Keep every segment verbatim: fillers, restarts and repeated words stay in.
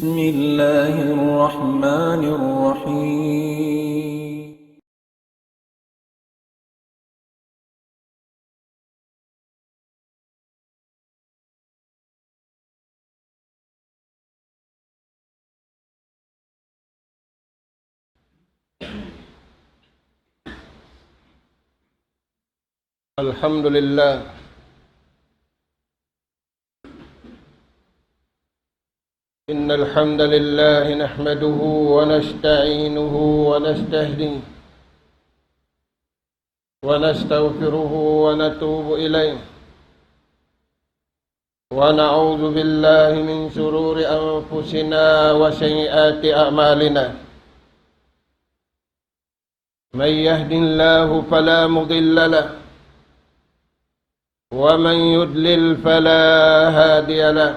بسم الله الرحمن الرحيم. الحمد لله. إن الحمد لله نحمده ونستعينه ونستهديه ونستغفره ونتوب إليه، ونعوذ بالله من شرور أنفسنا وسيئات أعمالنا. من يهد الله فلا مضل له، ومن يضلل فلا هادي له.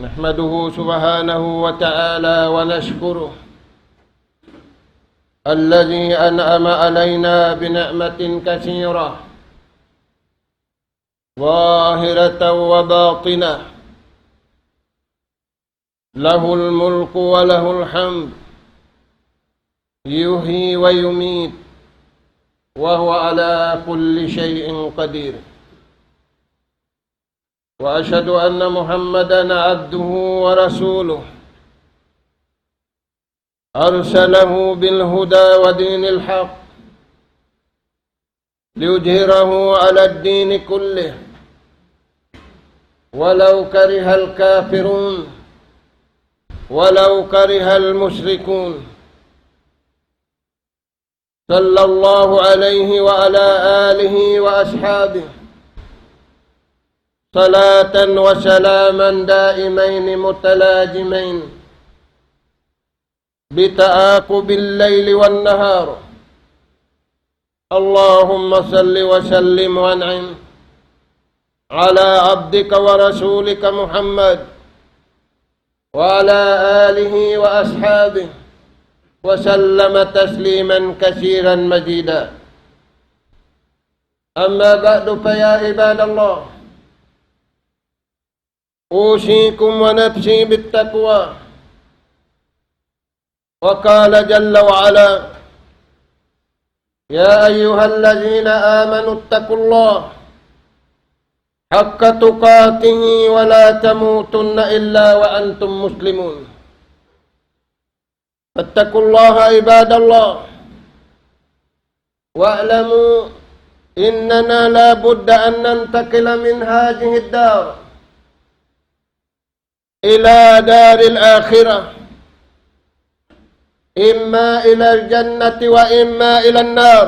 نحمده سبحانه وتعالى ونشكره الذي أنعم علينا بنعمة كثيرة ظاهرة وباطنة، له الملك وله الحمد، يحيي ويميت، وهو على كل شيء قدير. وأشهد أن محمدا عبده ورسوله، أرسله بالهدى ودين الحق ليظهره على الدين كله ولو كره الكافرون، ولو كره المشركون. صلى الله عليه وعلى آله وأصحابه صلاة وسلاما دائمين متلازمين بتعاقب الليل والنهار. اللهم صل وسلم وأنعم على عبدك ورسولك محمد وعلى آله وأصحابه وسلم تسليما كثيرا مزيدا. أما بعد، فيا عباد الله، أوصيكم ونفسي بالتقوى. وقال جل وعلا: يا أيها الذين آمنوا اتقوا الله حق تقاته ولا تموتن إلا وأنتم مسلمون. فاتقوا الله عباد الله، واعلموا إننا لا بد أن ننتقل من هذه الدار إلى دار الآخرة، إما إلى الجنة وإما إلى النار.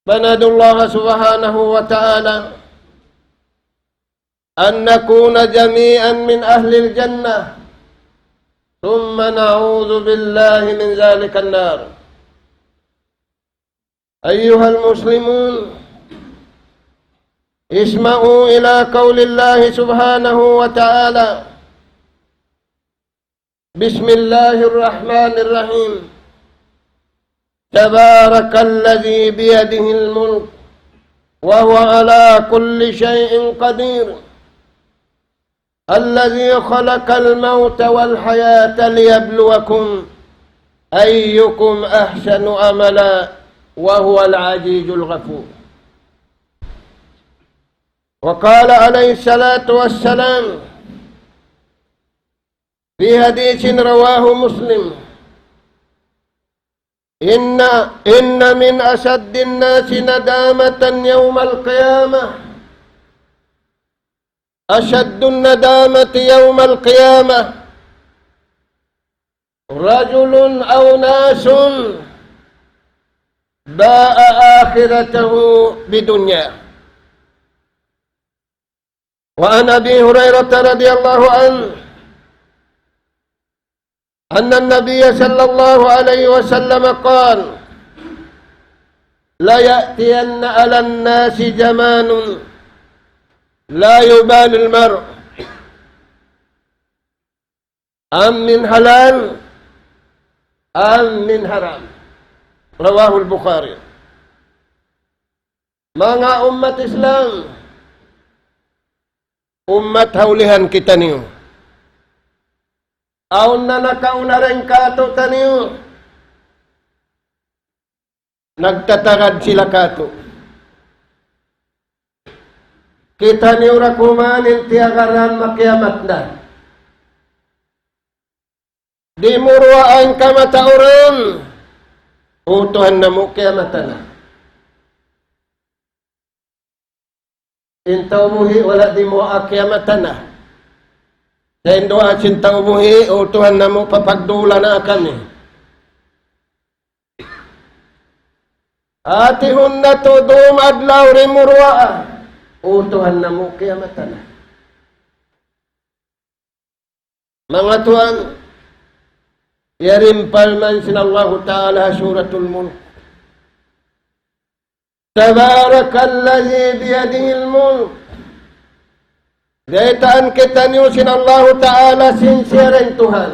فندعو الله سبحانه وتعالى أن نكون جميعا من أهل الجنة، ثم نعوذ بالله من ذلك النار. أيها المسلمون، اسمعوا إلى قول الله سبحانه وتعالى: بسم الله الرحمن الرحيم. تبارك الذي بيده الملك وهو على كل شيء قدير. الذي خلق الموت والحياة ليبلوكم أيكم أحسن عملا وهو العزيز الغفور. وقال عليه الصلاة والسلام في حديث رواه مسلم: إن، إن من أشد الناس ندامة يوم القيامة، أشد الندامة يوم القيامة رجل أو ناس باء آخرته بدنيا. وعن أبي هريرة رضي الله عنه أن النبي صلى الله عليه وسلم قال: ليأتين على الناس زمان لا يبالي المرء أم من حلال أم من حرام. رواه البخاري. Manga ummat Islam, ummat ha ulihan kitaniyu. Awn na nakauna dayn kātu'niyu. Nagtatagad sila kātu'. Kitaniyu da kuman in tiyagaran makiyamat na. Di' mu duwaa in kamatauran. O Tuhan namu', kiyamatan na. In tau buhi' wala' dimuwaa, kiyamatan na. Sa' in duwaa sin tau buhi', O Tuhan namu', papagdulan na kami. Hātihun natu' dūm adlaw di' mu duwaa. O Tuhan namu', kiyamatan na. Manga tuwan, yari in parman sin Allahu Ta'ala ha Suratul Mulk. تبارك الذي بيده الملك. Biyaytaan kitaniyu sin Allahu Ta'ala sin siya da in Tuhan.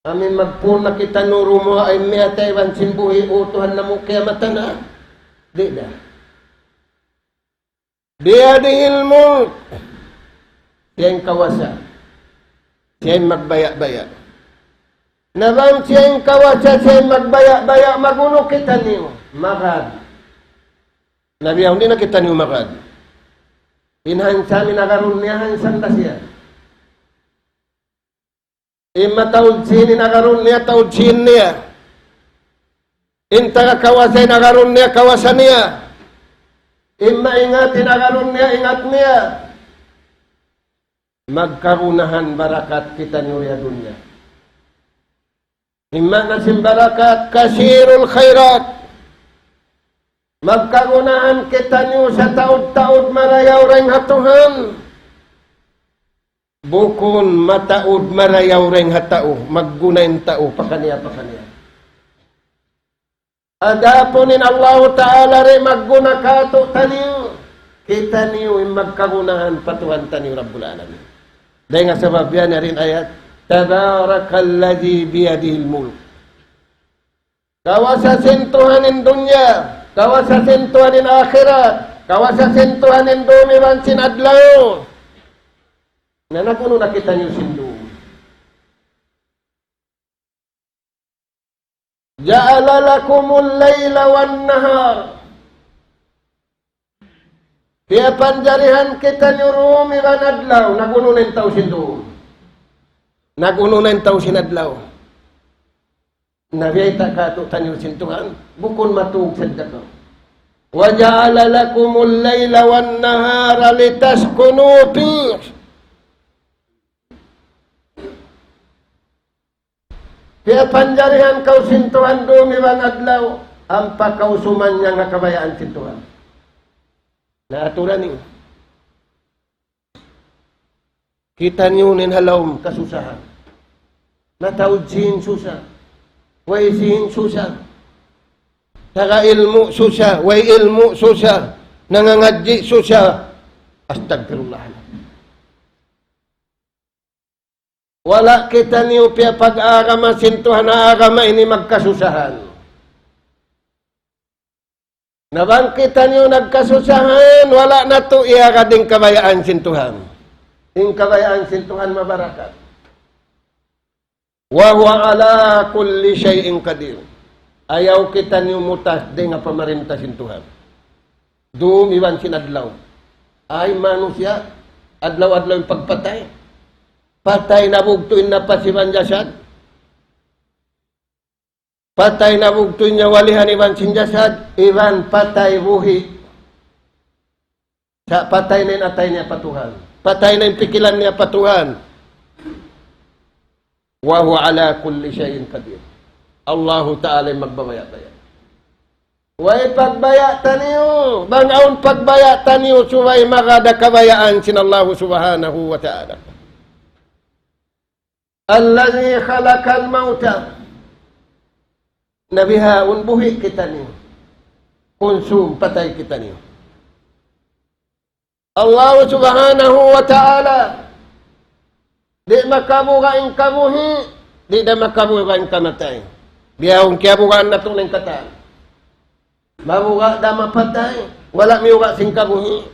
Amu in magpun na kitaniyu dumuwaa in miyatay iban sin buhi', O Tuhan namu', kiyamatan na. Di' da. بيده الملك. Siya in kawasa. Siya in magbaya'-baya'. Na bang siya in kawasa, siya in magbaya'-baya', mag-unu kitaniyu? Magad. Na biya' diin na kitaniyu magad? In handsome in agarun niya, handsome da siya. In mataud sīn in agarun niya, taud sīn niya. In taga kawasa in agarun niya, kawasa niya. In maingat in agarun niya, ingat niya. Magkagunahan barakat kitaniyu di ha dunya. In maana sin barakat, كثير الخيرات. Magkagunahan kitaniyu sataud-taud marayaw dayn ha Tuhan. Bukun mataud marayaw dayn ha tau, magguna in tau, pakaniya-pakaniya. Adapun in Allahu Ta'ala di' magguna kātu'niyu, kitaniyu in magkagunahan pa Tuhan taniyu Rabbul Alamin. Dayn ha sabab yan, yari in ayat, تبارك الذي بيده الملك. Kawasa sin Tuhan in dunya, kawasa sin Tuhan in akhirat, kawasa sin Tuhan in dūm iban sin adlaw. Na nag-unu na kitaniyu sin dūm? جعل لكم الليل والنهار. Piyapanjarihan kitaniyu dūm iban adlaw, nag-unu na in tau sin dūm? Nag-unu na in tau sin adlaw? Na biyayta' kātu'niyu sin Tuhan, bukun matūg sadja kaw. وجعل لكم الليل والنهار لتسكنوا فيه. Piyapanjarihan kaw sin Tuhan dūm iban adlaw, ampa kaw sumannang ha kabayaan sin Tuhan. Na aturan ini. Kitaniyu in ha lawm kasusahan. Nataud sīn susa. Way sīn susa. Taga ilmu' susa. Way ilmu' susa. Nangangadji' susa. Astagfirullah. Wala' kitaniyu piyapag-agama sin Tuhan ha agama ini magkasusahan. Na bang kitaniyu nagkasusahan, wala' natu' iyagad in kabayaan sin Tuhan. In kabayaan sin Tuhan mabarakat. وهو على كل شيء قدير. Ayaw kitaniyu mutas dayn ha pamarinta sin Tuhan. Dūm iban sin adlaw. Ay manusiya', adlaw-adlaw in pagpatay. Patay na bugtu' in napas iban jasad. Patay na bugtu' in nyawalihan iban sin jasad, iban patay buhi'. Sa' patay na in atay niya pa Tuhan. Patay na in pikilan niya pa Tuhan. وهو على كل شيء قدير. Allahu Ta'ala in magbabaya'-baya'. Way pagbaya' taniyu, bang awn pagbaya' taniyu, subay magad ha kabayaan sin Allahu Subhanahu wa Ta'ala. الذي خلق الموت. Na bihaun buhi' kitaniyu. Kunsum patay kitaniyu. Allah Subhanahu wa Ta'ala, di' makabuga' in kabuhi', di' da makabuga' in kamatay. Bihaun kiyabugaan natu' in katan. Mabuga' da mapatay, wala' miyuga' sin kabuhi'.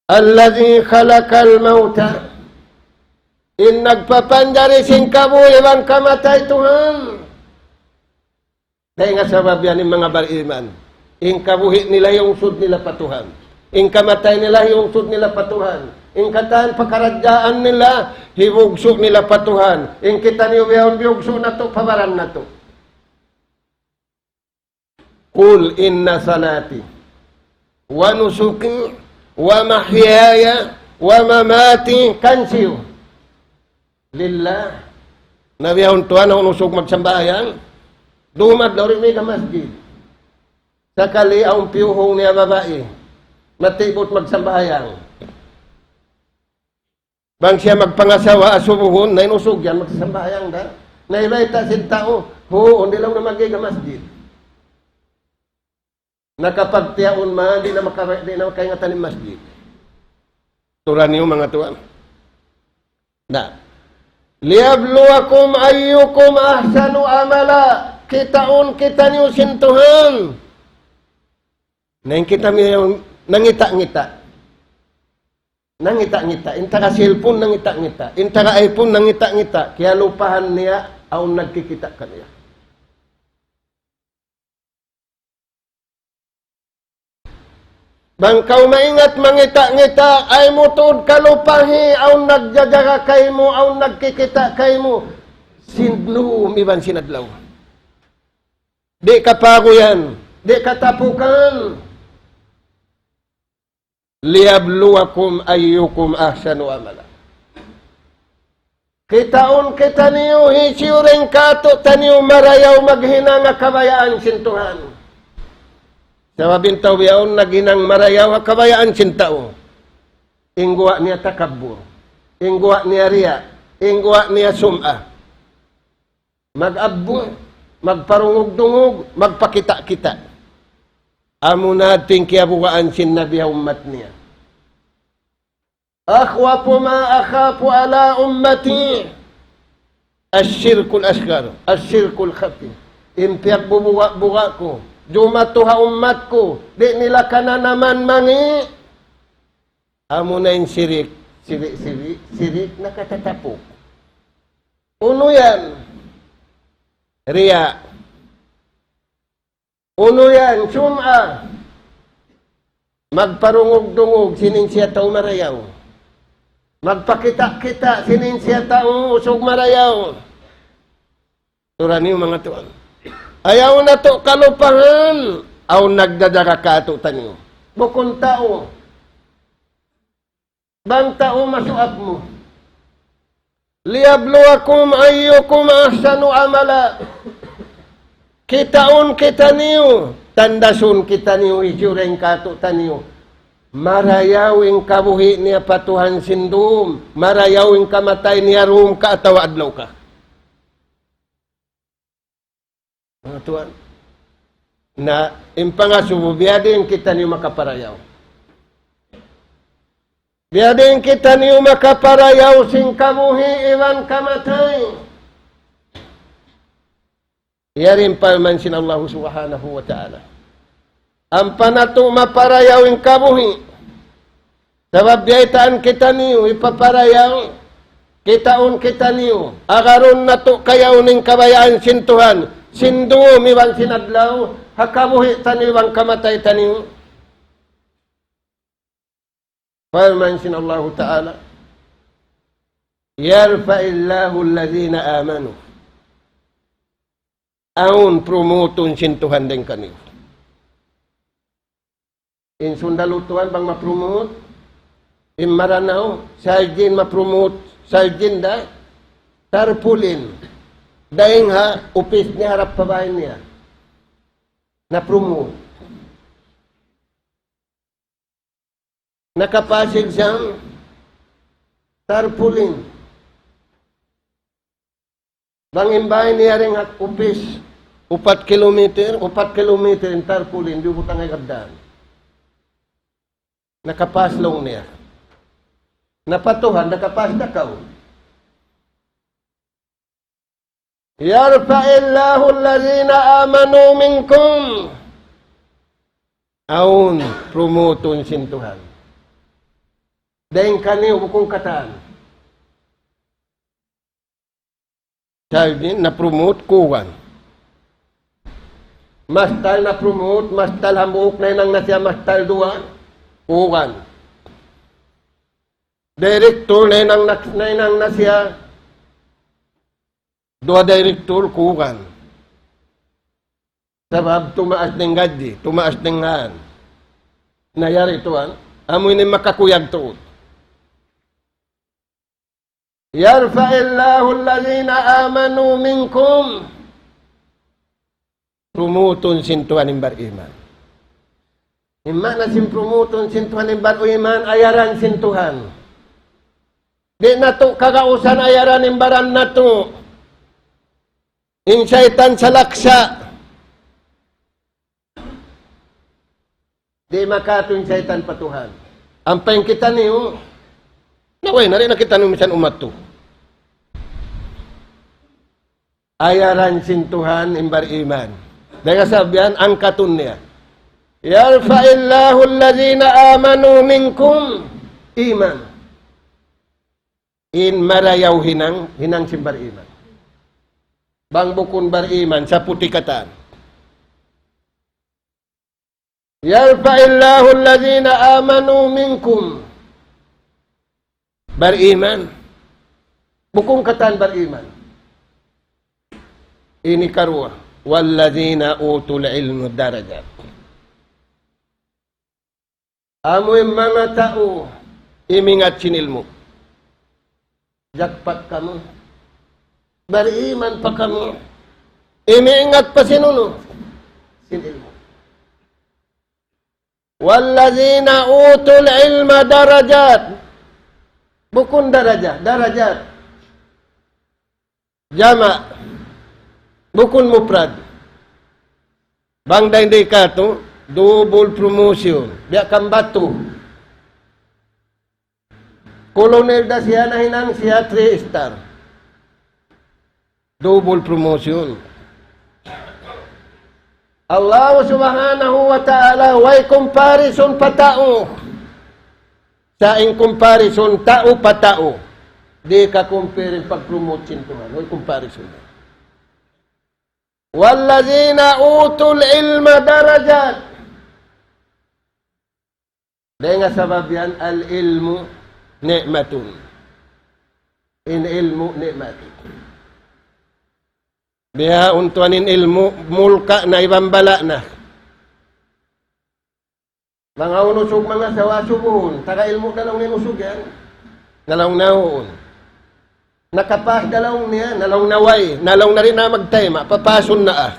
الذي خلق الموت. In nagpapanjari sin kabuhi' iban kamatay Tuhan. Dayn ha sabab yan in manga bariman. In kabuhi' nila hiyungsud nila pa Tuhan. In kamatay nila hiyungsud nila pa Tuhan. In katan pakaradjaan nila, hibugsu' nila pa Tuhan. In kitaniyu bihaun biyugsu' natu' pa baran natu'. قل إن صلاتي ونسكي ومحياي ومماتي, kansiyu? Lillah. Na bihaun tuwan, awn usug magsambahayang, dumad na uri mi ha masjid. Sakali awn piyuhung niya babai, matibut magsambahayang. Bang siya magpangasawa asubuhun, na in usug yan, magsambahayang da. Na ibayta' sin tau, huun, di' laung na magay ha masjid. Na kapag tiyaun man, di' na maka-, di' na makaingatan in masjid. Turan niyu manga tuwan. Na. ليبلوكم أيكم أحسن عملا. Kitaun kitaniyu sin Tuhan. Na in kitaniyu nangita'-ngita'. Nangita'-ngita'. In taga cellphone nangita'-ngita'. In taga iPhone nangita'-ngita'. Kiyalupahan niya, awn nagkikita' kaniya. Bang kaw maingat mangita'-ngita', ayaw mu tuud kalupahi, awn nagjajaga kaymu, awn nagkikita' kaymu, sin dum iban sin adlaw. Di' kapaguyan, di' katapukan. ليبلوكم أيكم أحسن عملا. Kitaun kitaniyu, hisiyu dayn kātu'niyu marayaw maghinang ha kabayaan sin Tuhan. Sabab in tau bihaun naghinang marayaw ha kabayaan sin tau. In guwa' niya takabbur. In guwa' niya riya'. In guwa' niya sum'a. Mag-abbu, magparungug-dungug, magpakita'-kita'. Amuna in kiyabugaan sin Nabi ha ummat niya. أخوف ما أخاف على أمتي الشرك الأصغر، الشرك الخفي. In piyagbubuga'-buga' ku, jumatu ha ummat ku, di' nila kananaman mangi'. Amuna in sirik, sirik, sirik, sirik nakatatapuk. Unu yan? Riya'. Unu yan? Sum'a. Magparungug-dungug, sin in siya tau marayaw. Magpakita'-kita', sin in siya tau usug marayaw. Turan niyu manga tuwan. Ayaw natu' kalupahan, awn nagjajaga kātu'niyu. Bukun tau. Bang tau masuap mu. ليبلوكم أيكم أحسن عملا. Kitaun kitaniyu, tandasun kitaniyu, hisiyu dayn kātu'niyu marayaw in kabuhi' niya pa Tuhan sin dum, marayaw in kamatay niya dum ka atawa adlaw ka. Manga tuwan. Na, in pangasubu, biyadiin kitaniyu makaparayaw. Biyadiin kitaniyu makaparayaw sin kabuhi' iban kamatay. Yari in parman sin Allahu Subhanahu wa Ta'ala. Ampa natu' maparayaw in kabuhi'. Sabab biyaytaan kitaniyu, hipaparayaw, kitaun kitaniyu, agarun natu' kayaun in kabayaan sin Tuhan, sin dum iban sin adlaw, ha kabuhi' taniyu iban kamatay taniyu. Parman sin Allahu Ta'ala, يرفع الله الذين آمنوا. Awn prumutun sin Tuhan dayn kaniyu. In sundalu tuwan bang maprumut, in Maranao, sarjin maprumut, sarjin da, tarpaulin. Dayn ha upis niya harap pa bāy niya. Naprumut. Nakapass exam, tarpaulin. Bang in bāy niya dayn ha upis, upat kilometer, upat kilometer in tarpaulin, diyubutang ha hagdan. Nakapass laung niya. Na pa Tuhan, nakapass da kaw. يرفع الله الذين آمنوا منكم. Awn prumutun sin Tuhan. Dayn kaniyu bukun katan. Sabi, na-promote, kuwan. Mastal na-promote, mastal hambuuk nahinang na siya, mastal duwa, kuwan. Director nahinang na, nahinang na siya, duwa director, kuwan. Sabab tumaas na in gaji, tumaas na in han. Na yari tuwan, amu ini makakuyag tuud. يرفع الله الذين آمنوا منكم. Prumutun sin Tuhan in bariman. In maana sin prumutun sin Tuhan in bariman, ayaran sin Tuhan. Di' natu' kagausan ayaran in baran natu'. In saytan salaksa. Di' makatu in saytan pa Tuhan. Ampa in kitaniyu, na way, nari na kitaniyu misan umat tu. Ayaran sin Tuhan in bariman. Dayn ha sabab yan, angkatun niya. يرفع الله الذين آمنوا منكم. Iman. In marayaw hinang, hinang sin bariman. Bang bukun bariman, saputi katan. يرفع الله الذين آمنوا منكم. Bariman. Bukun katan bariman. Ini karuwa. والذين أوتوا العلم درجات. Amu in manga tau imingat sin ilmu'. Jackpot kamu. Bariman pa kamu. Imingat pa sin unu? Sin ilmu'. والذين أوتوا العلم درجات. Bukun darajat, darajat. Jama'. Bukun mufrad. Bang dayn di katu', double promotion. Biya' kan batu. Colonel da siya, nahinang siya three star. Double promotion. Allah Subhanahu wa Ta'ala, way comparison pa tau. Sa' in comparison tau pa tau, di' ka-compare in pag-promote sin Tuhan. Way comparison. والذين أوتوا العلم درجات. Dayn ha sabab yan, العلم نعمة. In ilmu' ni'mat. Bihaun tuwan in ilmu', mulka' na, iban bala' na. Manga usug, manga asawa, asubuhun. Taga ilmu' da laung niya in usug yan. Na laung na huun. Nakapas da laung niya, na laung na way. Na laung na di' na magtayma', papasun na ah.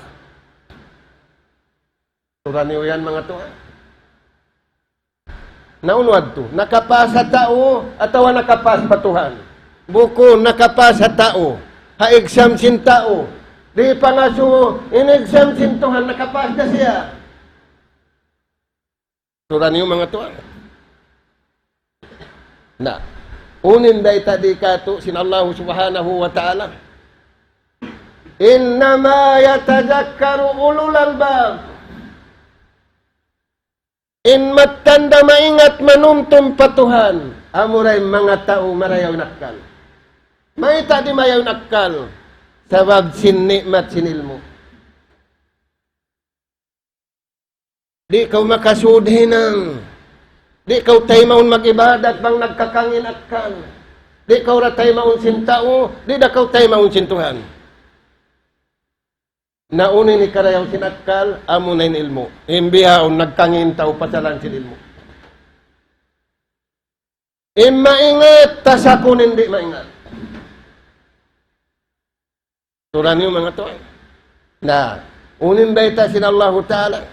Tura niyu yan, manga tuwan. Na unu adtu? Nakapas ha tau atawa nakapas pa Tuhan? Bukun nakapas ha tau. Ha exam sin tau. Di' pangasubu, in exam sin Tuhan, nakapas da siya. Tura niyu, manga tuwan. Na, unu in bayta' di katu' sin Allahu Subhanahu wa Ta'ala. إنما يتذكر أولو الألباب. In mattan da maingat manumtum pa Tuhan, amura in manga tau marayaw in akkal. Mayta' di' marayaw in akkal? Sabab sin ni'mat sin ilmu'. Di' kaw makasud hinang. Di' kaw taymaun mag-ibadat bang nagkakangin akkal. Di' kaw ra taymaun sin tau, di' da kaw taymaun sin Tuhan. Na unu in hikarayaw sin akkal, amuna in ilmu'. In bihaun nagkangin tau pasalan sin ilmu'. In maingat, tasakun in di' maingat. Tura niyu, manga tuwan. Na, unu in bayta' sin Allahu Ta'ala.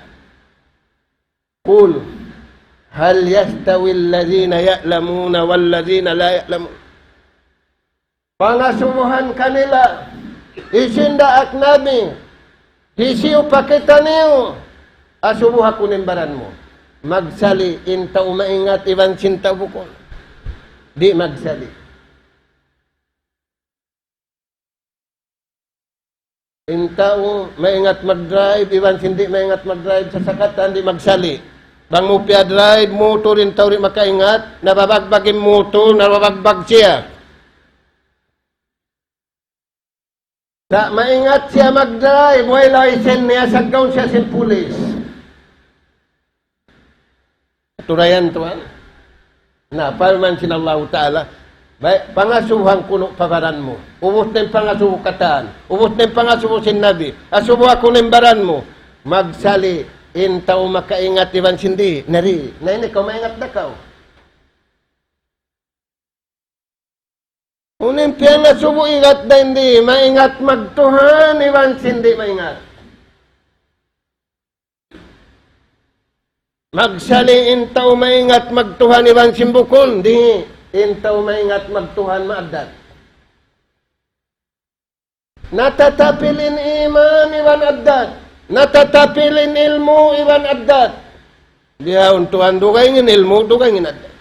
قل هل يستوي الذين يعلمون والذين لا يعلمون. Pangasubuhan kanila, hisiyu in daak Nabi, hisiyu pa kitaniyu, asubuha kunu' in baran mu. Magsali' in tau maingat iban sin tau bukun. Di' magsali'. In tau maingat mag-drive, iban sin di' maingat mag-drive, sasakatan, di' magsali'. Bang mu piya-drive motor in tau di' makaingat, nababagbag in motor, nababagbag siya. Sa' maingat siya mag-drive, way license niya, saggaun siya sin pulis. Turayan tuwan. Na, parman sin Allahu Ta'ala, bay, pangasubuhan kunu' pa baran mu. Ubus na in pangasubu katan. Ubus na in pangasubu sin Nabi. Asubu aku na in baran mu. Magsali' in tau makaingat iban sin di'. Na di', na ini kaw maingat da kaw. Unu in piyangasubu igat dayn di', maingat magtuhan iban sin di' maingat. Magsali' in tau maingat magtuhan iban sin bukun, di', in tau maingat magtuhan maaddat. Natatapil in iman iban addat. Natatapil in ilmu' iban addat. Bihaun tuwan, dugaing in ilmu', dugaing in addat.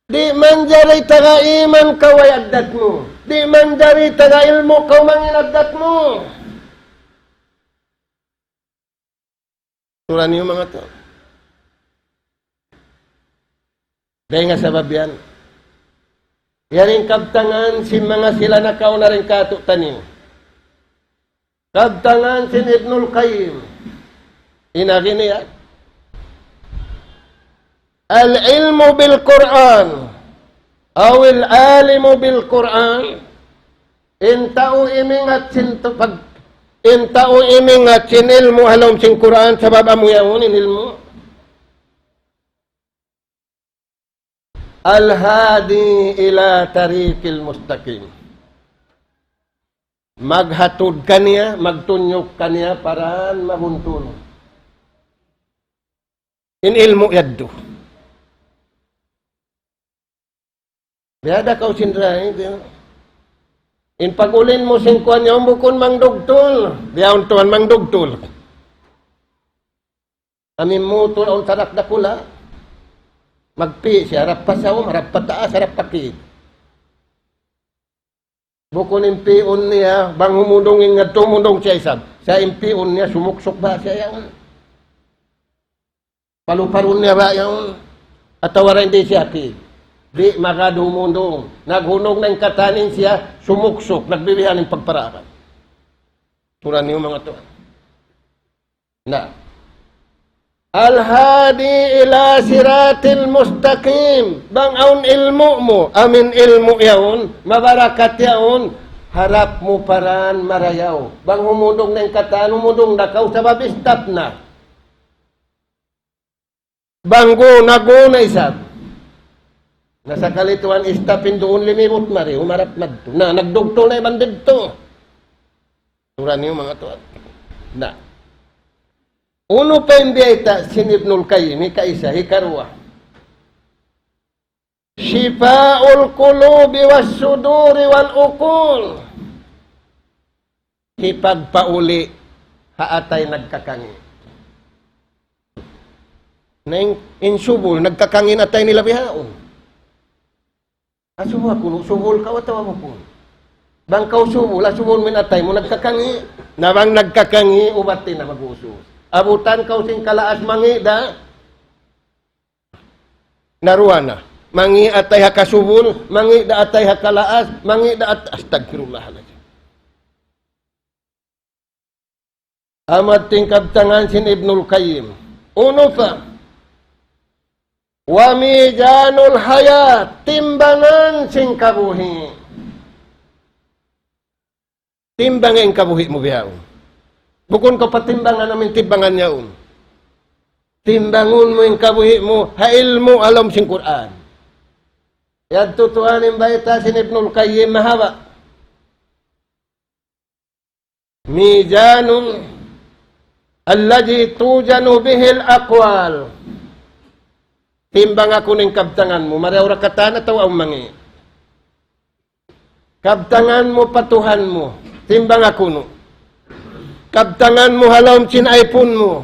Di' manjari taga iman kaw way addat mu. Di' manjari taga ilmu' kaw mangin addat mu. Turan niyu manga tuwan. Dayn ha sabab yan. Yan in kabtangan sin manga sila nakauna dayn kātu'niyu. Kabtangan sin Ibnul Qayyim. In agi niya, العلم بالقرآن أو العالم بالقرآن. In tau imingat sin tu-, pag-, in tau imingat sin ilmu' ha lawm sin Qur'an, sabab amu yaun in ilmu'. الهادي إلى طريق المستقيم. Maghatud kaniya, magtunyuk kaniya pa dan mabuntul. In ilmu' yadtu. Biya' da kaw sin drive, di'. In pag-ulin mu sin kuwan yaun bukun mangdugtul. Biya' untuan mangdugtul. Amin mutul awn tarak dakula'. Magpi' siya, harap pa saum, harap pa taas, harap pa kid. Bukun in pi'un niya, bang humundung in ngadtu, humundung siya isab. Sa' in pi'un niya, sumuksuk ba siya yaun? Palu-palun niya ba yaun? Atawa dayn di siya kid? Di' magad humundung. Naghundung na in katan in siya, sumuksuk, nagbibihan in pagparaan. Turan niyu manga tuwan. Na. الهادي إلى صراط مستقيم. Bang awn ilmu' mu, amin ilmu' yaun, mabarakat yaun, harap mu pa dan marayaw. Bang humundung na in katan, humundung na kaw sabab stop na. Bang gu-, naguna isab. Na sakali tuwan stop in duun limibut mari, humarap madtu. Na, nagdugtul na iban didtu. Turan niyu manga tuwan. Na. Unu pa in biyayta' sin Ibnul Qayyim, hikaisa, hikaruwa. شفاء القلوب والصدور والعقول. Hipagpauli' ha atay nagkakangi'. Na in, in subul, nagkakangi' in atay nila bihaun. Asubu aku, subul kaw atawa bukun? Bang kaw subul, asubun mu in atay mu nagkakangi'. Na bang nagkakangi', ubat na mag-usus. Abutan kaw sin kalaas mangi' da. Na duwa na. Mangi' atay ha kasubul, mangi' da atay ha kalaas, mangi' da at-, astagfirullahaladzim. Amu yadtu in kabtangan sin Ibnul Qayyim. Unu pa? وميزان الحياة, timbangan sin kabuhi'. Timbanga in kabuhi' mu bihaun. Bukun kaw patimbangan amu in timbangan yaun. Timbangun mu in kabuhi' mu, ha ilmu' ha lawm sin Qur'an. Yadtu tuwan in bayta' sin Ibnul Qayyim mahaba'. ميزان الذي توزن به الأقوال. Timbanga kunu' in kabtangan mu, marayaw da katan atawa awn mangi'. Kabtangan mu pa Tuhan mu, timbanga kunu'. Kabtangan mu ha lawm sin aypun mu,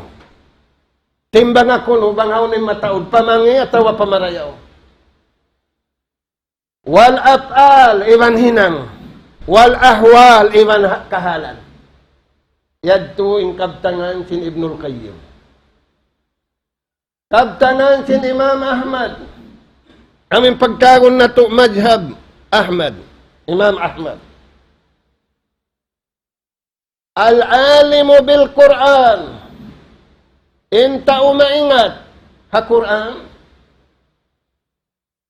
timbanga kunu' bang hawnu in mataud, pa mangi' atawa pa marayaw. والأفعال, iban hinang. والأحوال, iban ha-, kahalan. Yadtu in kabtangan sin Ibnul Qayyim. Kabtangan sin Imam Ahmad. Amu in pagtawagun natu' madhhab Ahmad. Imam Ahmad. العالم بالقرآن. In tau maingat ha Qur'an.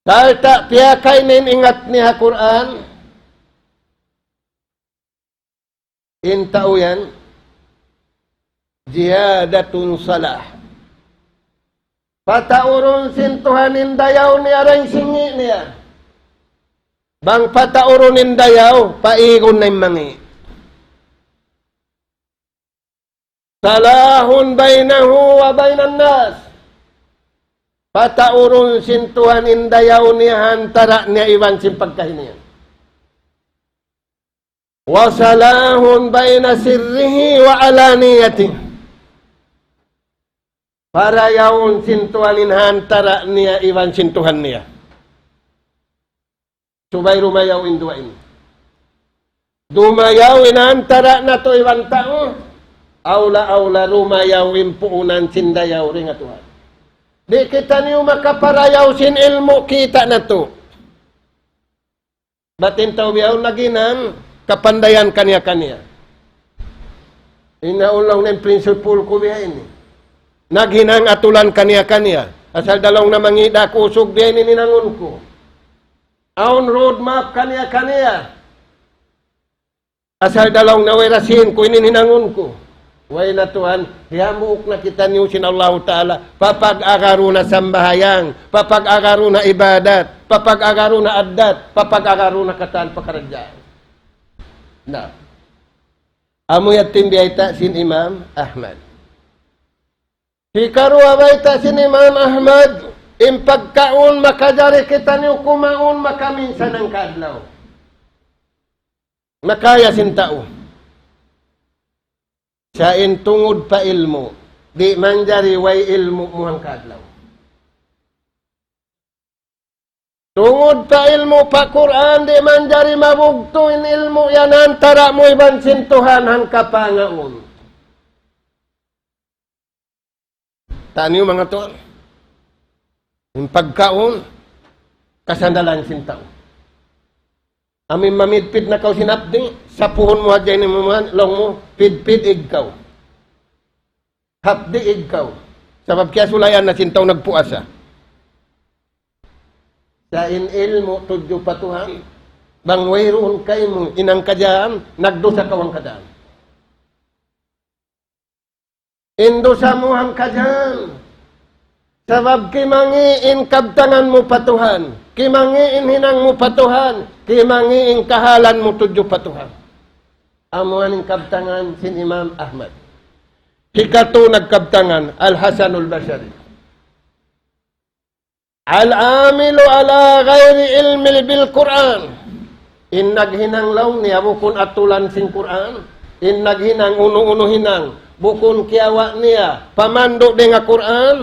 Sarta' piyakay niya in ingat niya ha Qur'an. In tau yan, زيادة صلاح. Pataurun sin Tuhan in dayaw niya dayn sin ngi' niya. Bang pataurun in dayaw, paigun na in mangi'. صلاح بينه وبين الناس. Pataurun sin Tuhan in dayaw niya ha antara' niya iban sin pagkahi niya. وصلاح بين سره وعلانيته. Parayawun sin Tuhan in ha antara' niya iban sin Tuhan niya. Subay rumayaw in duwa ini. Dumayaw in ha antara' natu' iban tau. Awla-awla rumayaw in puunan sin dayaw dayn ha Tuhan. Di' kitaniyu makaparayaw sin ilmu' kita' natu'. Bat in tau bihaun naghinang kapandayan kaniya-kaniya. Inaulung na in principal ku biya' ini. Naghinang atulan kaniya-kaniya. Asal da laung na mangi' da aku usug biya' ini in hinangun ku. Awn road map kaniya-kaniya. Asal da laung na way rasin ku ini in hinangun ku. Way na tuwan, hiyamuuk na kitaniyu sin Allahu Ta'ala. Papag-agaru na sambahayang, papag-agaru na ibadat, papag-agaru na addat, papag-agaru na katan pakaradjaan. Na. Amu yadtu in biyayta' sin Imam Ahmad. Hikaruwa bayta' sin Imam Ahmad, in pagkaun makajari kitaniyu kumaun makaminsan hangka adlaw. Makaya sin tau. Sa' in tungud pa ilmu', di' manjari way ilmu' mu hangka adlaw. Tungud pa ilmu' pa Qur'an, di' manjari mabugtu' in ilmu' yan antara' mu iban sin Tuhan hangka pangaun. Taniyu manga tuwan. In pagkaun, kasandalan sin tau. Amu in mamidpid na kaw sin hapdi', sapuhun mu hadja ini mu man, laung mu, pidpid ig kaw. Hapdi' ig kaw. Sabab kiyasulayan na sin tau nagpuasa. Sa' in ilmu' tudju pa Tuhan, bang wayruun kaymu in hangkajaan, nagdusa kaw hangkajaan. In dusa mu hangkajaan. Sabab kimangi' in kabtangan mu pa Tuhan. Kimangi' in hinang mu pa Tuhan. Kimangi' in kahalan mu tudju pa Tuhan. Amu yan in kabtangan sin Imam Ahmad. Hikatu nagkabtangan, Al-Hasanul Basri. العامل على غير علم بالقرآن. In naghinang laung niya bukun atulan sin Qur'an. In naghinang unu-unu hinang bukun kiyawa' niya pamandu' dayn ha Qur'an.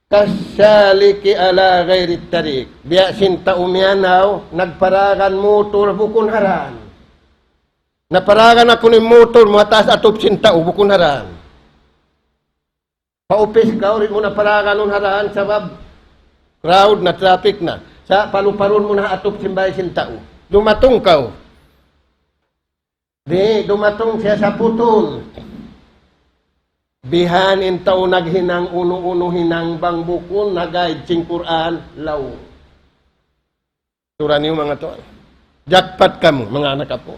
كالسالك على غير الطريق. Biya' sin tau miyanaw, nagparagan mutur bukun ha dān. Naparagan aku in mutur mu ha taas atup sin tau, bukun ha dān. Pa upis kaw, di' mu na paraganun ha dān sabab crowd na, traffic na. Sa' paluparun mu na ha atup sin bāy sin tau. Dumatung kaw. Di', dumatung siya saputun. Bihan in tau naghinang unu-unu hinang bang bukun nag-aid sin Qur'an, laung. Tura niyu manga tuwan. Jackpot kamu, manga anak apu'.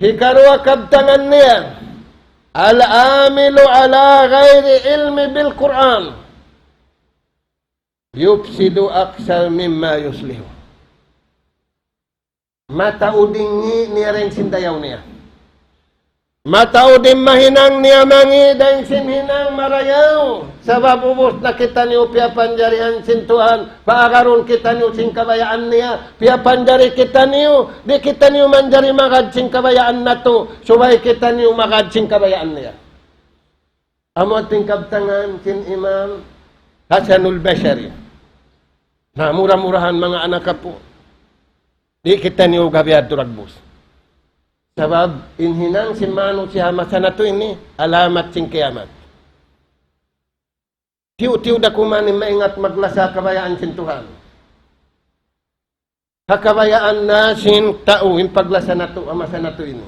Hikaruwa kabtangan niya, العامل على غير علم بالقرآن يفسد أكثر مما يصلح. Mataud in ngi' niya dayn sin dayaw niya. Mataud in mahinang niya mangi' dayn sin hinang marayaw. Sabab ubus na kitaniyu piyapanjarihan sin Tuhan, paagarun kitaniyu sin kabayaan niya, piyapanjari kitaniyu, di' kitaniyu manjari magad sin kabayaan natu', subay kitaniyu magad sin kabayaan niya. Amu in kabtangan sin Imam Hasanul Basri. Na mura-murahan manga anak apu'. Di' kitaniyu gabi adtu dagbus. Sabab in hinang sin manusiya' masa natu' ini alamat sin kiyamat. Tiyu'-tiyu' da kuman in maingat maglasa kabayaan sin Tuhan. Ha kabayaan na sin tau in paglasa natu', ha masa natu' ini.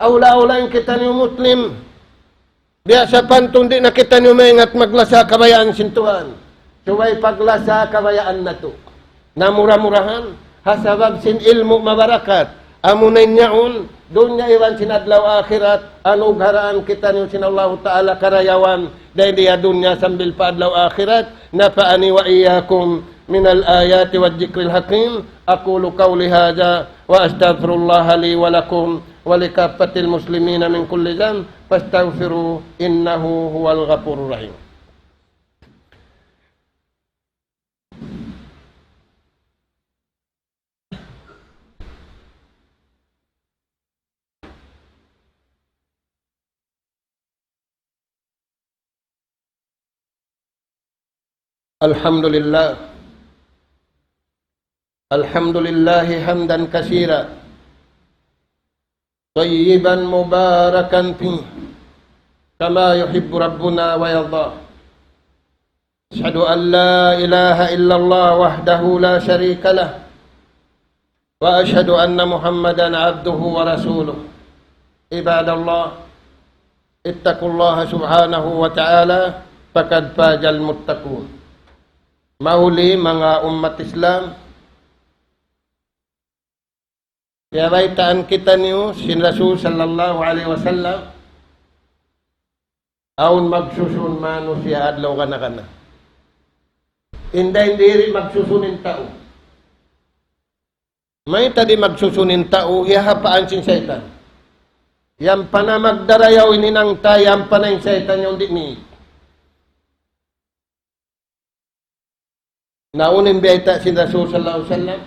Awla-awla in kitaniyu Muslim. Biya' sapantun di' na kitaniyu maingat maglasa kabayaan sin Tuhan. Subay paglasa kabayaan natu'. Na mura-murahan, ha sabab sin ilmu' mabarakat. Amuna in yaun, dunya iban sin adlaw akhirat, anugharaan kitaniyu sin Allahu Ta'ala karayawan, dayn di ha dunya sambil pa adlaw akhirat. نفعني وإياكم من الآيات والذكر الحكيم. أقول قولي هذا وأستغفر الله لي ولكم ولكافة المسلمين من كل ذنب فاستغفروه إنه هو الغفور الرحيم. الحمد لله. الحمد لله حمدا كثيرا طيبا مباركا فيه كما يحب ربنا ويرضى. أشهد أن لا إله إلا الله وحده لا شريك له، وأشهد أن محمدا عبده ورسوله. عباد الله، اتقوا الله سبحانه وتعالى، فقد فاز المتقون. Mahuli manga ummat Islam, kiyabaytaan kitaniyu sin Rasul sallallahu alayhi wasallam, awn magsusun manusiya' adlaw kana-kana. Inda in diri magsusun in tau. Mayta' di' magsusun in tau, hiyahapaan sin saytan. Yan pa na magdarayaw in hinang ta, yan pa na in saytan yaun di' niit. Na unu in biyayta' sin Rasul sallallahu alayhi wasallam,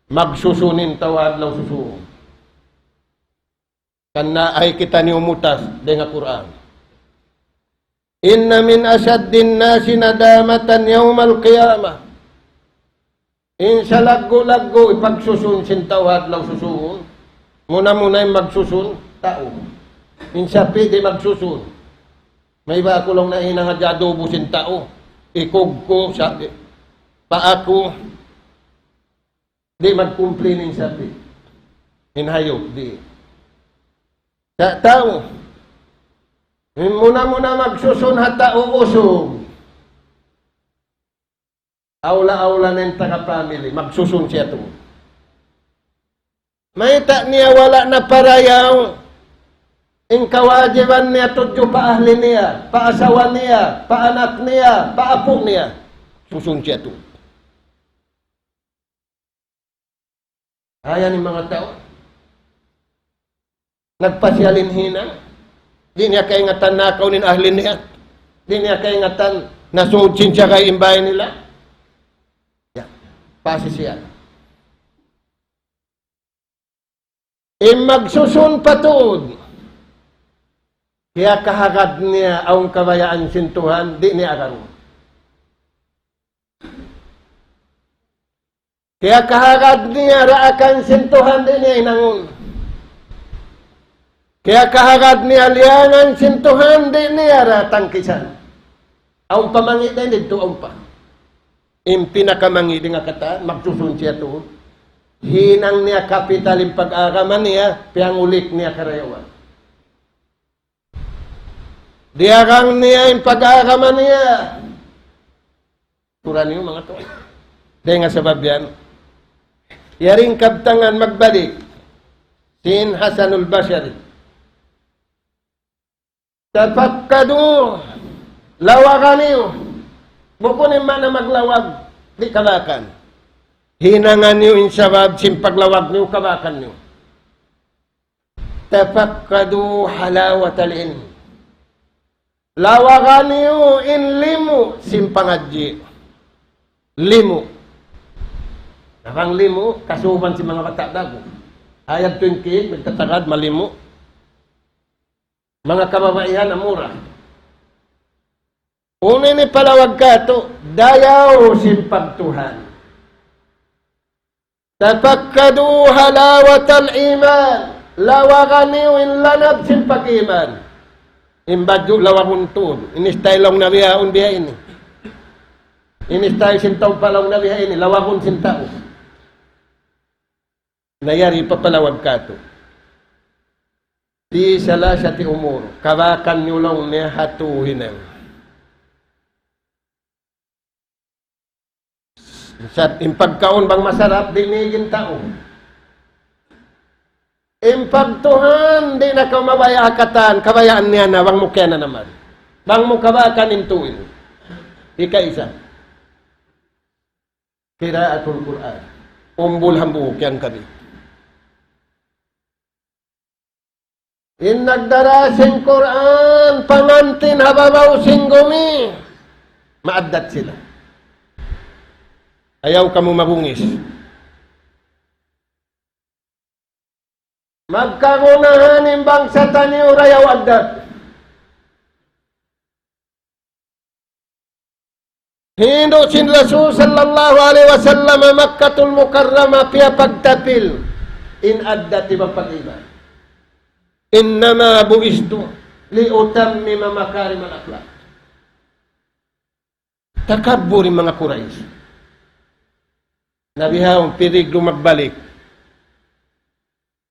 magsusun in tau adlaw susuun. Karna' ayaw kitaniyu mutas dayn ha Qur'an. إن من أشد الناس ندامة يوم القيامة. In salaggu'-laggu' in pagsusun sin tau adlaw susuun. Muna-muna in magsusun, tau. In sapi' di' magsusun. May iba aku laung na hinang hadja adubu sin tau. Ikugku, sa-, pa aku, di' mag-complain in sapi'. In hayup, di'. Sa' tau. In muna-muna magsusun ha tau usug. Awla-awla na in taga family, magsusun siya tuud. Mayta' niya wala' na parayaw in kawajiban niya tudju pa ahli niya, pa asawa niya, pa anak niya, pa apu' niya. Susun siya tuud. Ayan in manga tau. Nagpasiyal in hinang. Di' niya kaingatan nakaun in ahli niya. Di' niya kaingatan nasud sin siyagay in bāy nila. Ya. Pasisiyal. In magsusun pa tuud. Kiyakahagad niya awn kabayaan sin Tuhan, di' niya agarun. Kiyakahagad niya daakan sin Tuhan, di' niya hinangun. Kiyakahagad niya liyangan sin Tuhan, di' niya da tangkisan. Awn pa mangi' dayn didtu, awn pa. In pinakamangi' dayn ha katan, magsusun siya tuud. Hinang niya kapital in pag-agama niya, piyangulik niya karayawan. Diyagang niya in pag-agama niya. Turan niyu manga tuwan. Dayn ha sabab yan. Yari in kabtangan magbalik. Sin Hasanul Basri. Tafakkadu, lawagan niyu. Bukun in maana maglawag, di' kabakan. Hinangan niyu in sabab sin paglawag niyu, kabakan niyu. Tafakkadu halawatal ilm. Lawagan niyu in limu sin pangadji'. Limu. Dagang limu, kasuban sin manga bata' dagu. Ayat twenty-eight, nagtatagad, malimu. Manga kababaihan, amura. Unu ini palawag katu', dayaw sin pagtuhan. Tafakkadu halawatal iman. Lawagan niyu in lanab sin pag-iman. In badju' lawagun tuud. In style laung na bihaun biha ini. In style sin tau pa laung na biha ini, lawagun sin tau. Na yari papalawag katu'. في ثلاثة أمور. Kabakan niyu laung niya ha tū hinang. Sa' in pagkaun bang masarap, di' mīg in tau. In pagtuhan, di' na kaw mabaya' ha katan, kabayaan niya na, bang mu kiyananaman. Bang mu kabakan in tū ini. Ika-isa. قراءة القرآن. Umbul hambuuk yan kami. In nagdara sin Qur'an, pangantin ha babaw sin gumi, maaddat sila. Ayaw kamu mabungis. Magkagunahan in bangsa taniyu dayaw addat. Hindu' sin Rasul sallallahu alayhi wasallam Makkatul Mukarramah piyapagtapil in addat iban pag-iman. إنما بعثت لأتمم مكارم الأخلاق. Takabbur in manga Quraysh. Na bihaun, piriglu magbalik.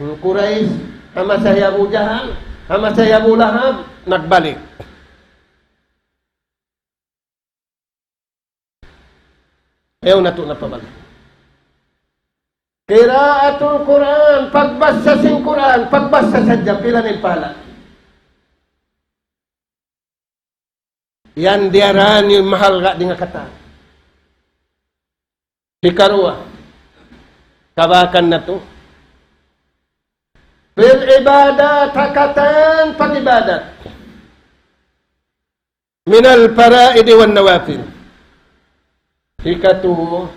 In Quraysh, ha masa hi Abu Jahal, ha masa hi Abu Lahab, nagbalik. Ayaw natu' na pabalik. قراءة القرآن, pagbasa sin Qur'an, pagbasa sadja, pila na in pahala'. Yan diyarā niyu mahalga' dayn ha katan. Hikaruwa, kabakan natu'. في العبادات, ha katan pag-ibadat. من الفرائض والنوافل. Hikatū,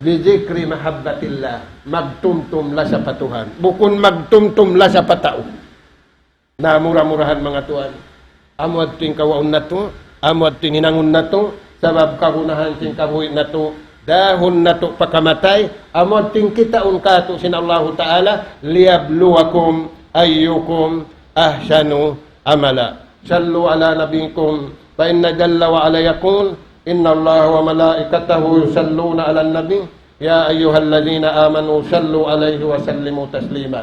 بذكر محبة الله. Magtumtum lasa pa Tuhan. Bukun magtumtum lasa pa tau. Na mura-murahan manga tuwan. Amu yadtu in kawaun natu', amu yadtu in hinangun natu', sabab kagunahan sin kabuhi' natu', dahun natu' pa kamatay, amu yadtu in kitaun katu' sin Allahu Ta'ala, ليبلوكم أيكم أحسن عملا. صلوا على نبيكم، فإن جل وعلا يقول: إن الله وملائكته يصلون على النبي، يا أيها الذين آمنوا صلوا عليه وسلموا تسليما.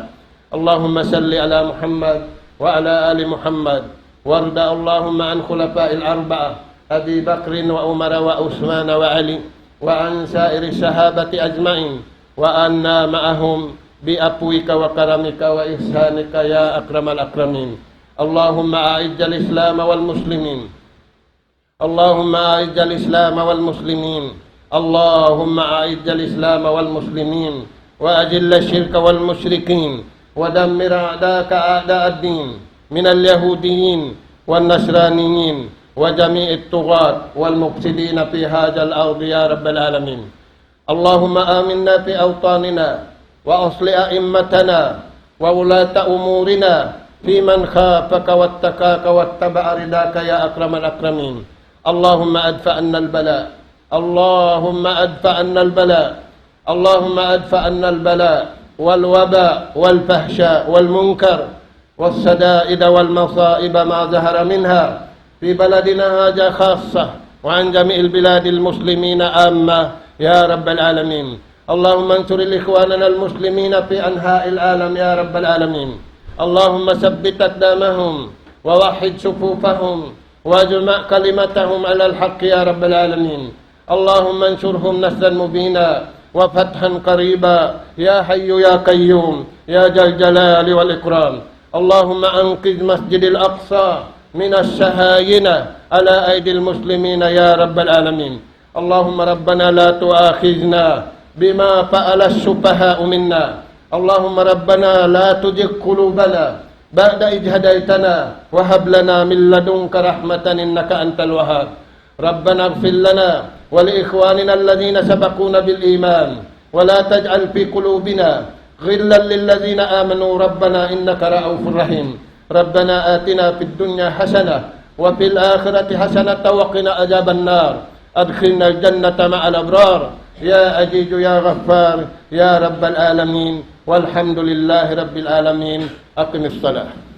اللهم صل على محمد وعلى آل محمد، وارض اللهم عن خلفاء الأربعة أبي بكر وعمر وعثمان وعلي، وعن سائر الصحابة أجمعين، وعنا معهم بعفوك وكرمك وإحسانك يا أكرم الأكرمين. اللهم أعز الإسلام والمسلمين. اللهم أعز الإسلام والمسلمين. اللهم أعز الإسلام والمسلمين. وأذل الشرك والمشركين. ودمر أعداءك أعداء الدين من اليهوديين والنصرانيين وجميع الطغاة والمفسدين في هذا الأرض يا رب العالمين. اللهم آمنا في أوطاننا، وأصلح أئمتنا، وولاة أمورنا، في من خافك واتقاك واتبع رضاك يا أكرم الأكرمين. اللهم ادفع عنا البلاء. اللهم ادفع عنا البلاء. اللهم ادفع عنا البلاء والوباء والفحشاء والمنكر والشدائد والمصائب ما ظهر منها في بلدنا هذا خاصة، وعن جميع البلاد المسلمين عامة يا رب العالمين. اللهم انصر إخواننا المسلمين في أنحاء العالم يا رب العالمين. اللهم ثبت أقدامهم ووحد صفوفهم واجمع كلمتهم على الحق يا رب العالمين. اللهم انصرهم نصرا مبينا وفتحا قريبا يا حي يا قيوم يا ذا الجلال والإكرام. اللهم أنقذ مسجد الأقصى من الصهاينة على أيدي المسلمين يا رب العالمين. اللهم ربنا لا تؤاخذنا بما فعل السفهاء منا. اللهم ربنا لا تزغ قلوبنا بعد إذ هديتنا وهب لنا من لدنك رحمة إنك أنت الوهاب. ربنا اغفر لنا ولإخواننا الذين سبقونا بالإيمان ولا تجعل في قلوبنا غلا للذين آمنوا ربنا إنك رءوف رحيم. ربنا آتنا في الدنيا حسنة وفي الآخرة حسنة وقنا عذاب النار. أدخلنا الجنة مع الأبرار. يا عزيز يا غفار يا رب العالمين. والحمد لله رب العالمين. أقم الصلاة.